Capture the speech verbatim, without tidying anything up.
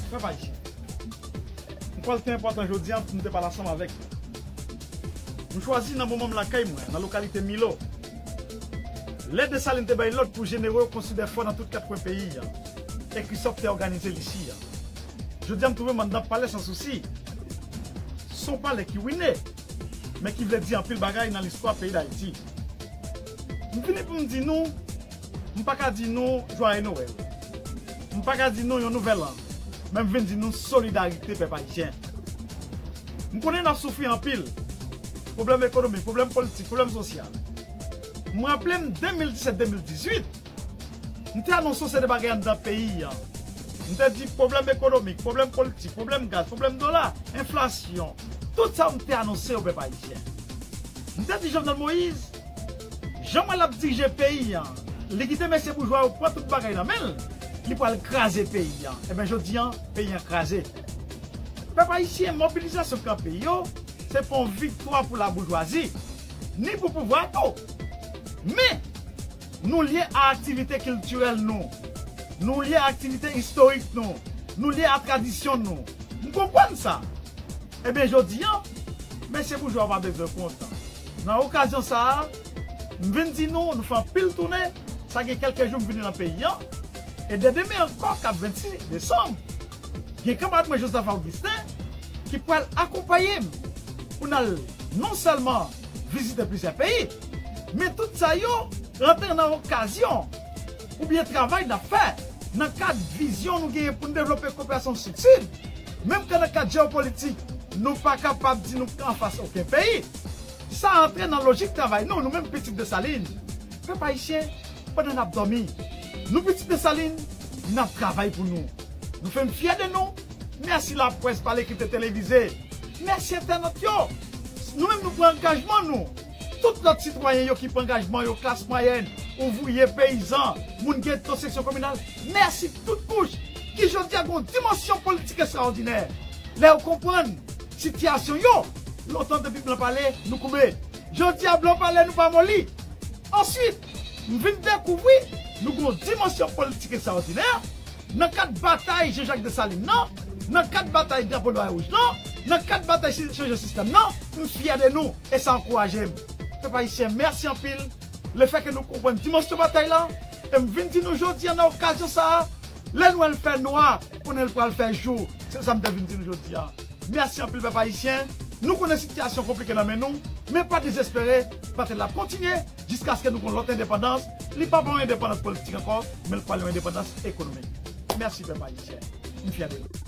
Pèp ayisyen, m kwè l te enpòtan jodi a pou m te pale ansanm avèk nou. M chwazi nan moman m lakay mwen, nan lokalite Milo. Lè Desalin te bay lòd pou jenero yo konstwi de fò nan tout kat kwen peyi a, e Christophe te òganize li isi a. Jodi a, m twouve m anndan Palè Sansousi. Se yon palè ki wine, men ki vle di anpil bagay nan listwa peyi Dayiti. M vini pou m di nou, m pa ka di nou Joyeux Noël. M pa ka di nou yon nouvèl an. Men m vin di nou solidarite pèp ayisyen. M konnen n ap soufri anpil. Pwoblèm ekonomik, pwoblèm politik, pwoblèm sosyal. M raple m de mil disèt de mil dizuit, m te anonse yon seri de bagay anndan peyi an. M te di pwoblèm ekonomik, pwoblèm politik, pwoblèm gaz, pwoblèm dola, enflasyon. Tout sa m te anonse yo, pèp ayisyen. M te di Jovenel Moïse, jan mwen l ap dirije peyi an, li kite mesye boujwa yo pran tout bagay nan men l, li pral kraze peyi an. Ebyen, jodi an, peyi an kraze. Pèp ayisyen, mobilizasyon k nan peyi yo, se pa yon viktwa pou laboujwazi, ni pou pouvwa tou. Men, nou lye a aktivite kiltirèl nou, nou lye a aktivite istorik nou, nou lye a tradisyon nou. M konprann sa. Ebyen, jodi an, mesye boujwa pa bezwen kontan. Nan okazyon sa a, m vin di nou, nou fè anpil tounen, sa gen kèlke jou m vini nan peyi an, e dè demen ankò, k ap vennsis desanm, gen kanmarad mwen Joseph Augustin ki pral akonpaye m pou n al non sèlman vizite plizyè peyi, men tout sa yo rantre nan okazyon oubyen travay n ap fè nan kad vizyon nou genyen pou n devlope koperasyon Sid-Sid. Menm ke nan kad jewopolitik, nou pa kapab di nou k anfas okenn peyi. Sa antre nan lojik travay nou, nou menm pitit Desalin. Pèp ayisyen, pandan n ap dòmi, nou pitit Desalin, n ap travay pou nou. Nou fè m fyè de nou. Mèsi laprès pa lekri televize. Mèsi entènot yo. Nou menm nou pran angajman nou. Tout lòt sitwayen yo ki pran angajman yo, klas mwayèn, ouvriye, peyizan, moun geto, seksyon kominal, mèsi tout kouch ki jodi a gen yon dimansyon politik estrawòdinè. Lè yo konprann sitiyasyon yo, lontan depi blan pale, nou koube. Jodi a blan pale, nou pa moli. Answit, m vin dekouvri nou gen yon dimansyon politik estrawòdinè nan kad batay Jean-Jacques Dessalines nan, nan kad batay drapo nwa e wouj lan, nan kad batay si- chanje sistèm nan, m fyè de nou e sa ankouraje m. Pèp ayisyen, mèsi anpil. Lefètke nou konprann dimansyon batay la, e m vin di nou jodi a nan okazyon sa a, lè nwèl fè nwa, konnen l pral fè jou. Se sa m te vin di nou jodi a. Mèsi anpil pèp ayisyen. Nou konnen sitiyasyon konplike nan men nou, men pa dezespere, batay la ap kontinye jiskaske nou gon lòt endepandans. Li p ap yon endepandans politik ankò, men l pral yon endepandans ekonomik. Mèsi pèp ayisyen. M fyè de nou.